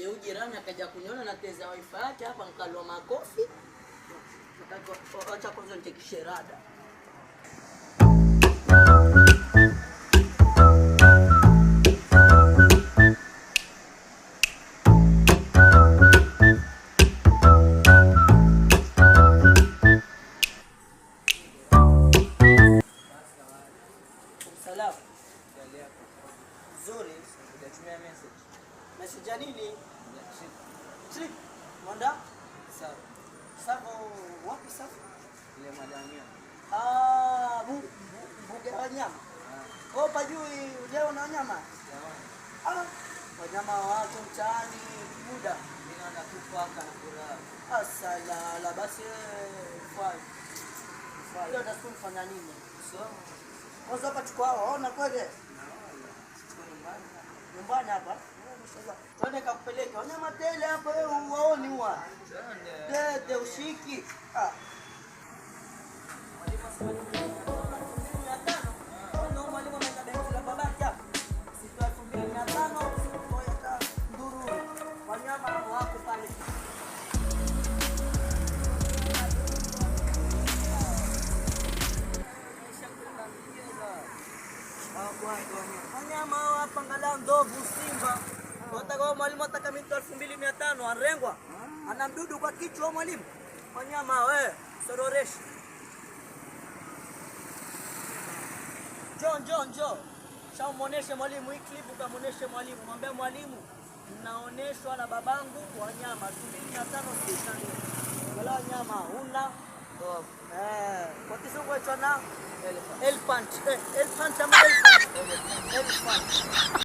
Sije huyu jirani akaja kuniona na teza wifi yake hapa nikalwa makofi. Acha kwanza nichekishe rada. Salamu. Nzuri. Hujatumia message. Message ya nini? Ya trip. Trip. Mwanda? Sawa. Savo wapi savo? Ile madamia. Ah, mbuga ya wanyama. Ah, Oh, pajui ujaona wanyama? sijaona. Ah, wanyama wako mtaani muda. Mimi naona tu paka na furaha. Asalala basi wewe ufai. Ufai. Leo utasikia kufanya nini? Soma. Kwanza hapa tuko hawa, ona kweli? Naona. Siko nyumbani. Nyumbani hapa. Twende kakupeleke. Wanyama tele hapa wewe uwaoni huwa. Twende. Dede ushiki. Ah. Mwalimu asema 2500. Ona mwalimu ameenda benki la babake hapa. Sitoa 2500, sitoa hata ndururu. Wanyama wako pale. Wanyama hawa hapa angalau ndovu, simba. Wataka mwalimu ataka mito 2500 arengwa. Ana mdudu kwa kichwa mwalimu. Wanyama we, sororeshi. Njoo njoo njoo. Shamuoneshe mwalimu hii clip, ukamuoneshe mwalimu. Mwambie mwalimu naoneshwa na babangu wanyama 2500 sita ndio. Wala wanyama huna Ndovu. Kwa kizungu waitwa na Elephant. elephant. Elephant ama elephant. Elephant. Elephant.